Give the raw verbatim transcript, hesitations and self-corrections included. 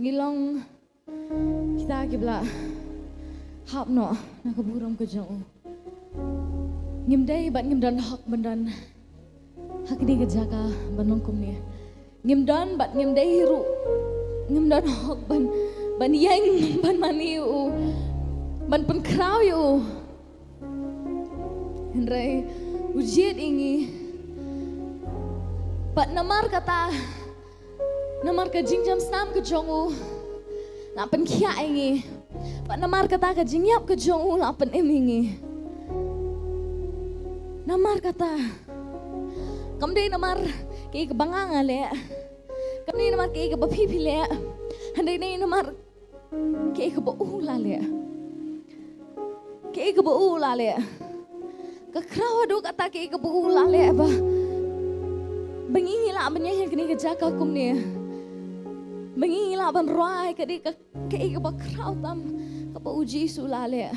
Ngi long kita kiba la hap noh na ka burom ka jong u. Ngim dei bad ngim don hok ban don ha kane ka jaka ban long kumne. Ngim don bad ngim dei ruh, ngim don hok ban, ban ïeng ban mane ïa u, ban pynkhraw ïa u. Hynrei u jied ïa ngi. Bad namar kata, namar ka jingjam snam ka jong u la pynkhiah ïa ngi. Bad namar kata ka jingïap ka jong u la pynim ïa ngi. Namar kata, kam dei namar kaei kaba nga nga leh, kam dei namar kaei kaba phi phi leh, hynrei dei namar kaei kaba u la leh. Kaei kaba u la leh. Ka khraw haduh kata kaei kaba u la leh ba, ba ngi ngi lah ban ïeng ha kane ka jaka kumne. Ba ngi ngi lah ban rwai, ka dei ka, kaei kaba khraw tam kaba u Jisu u la leh.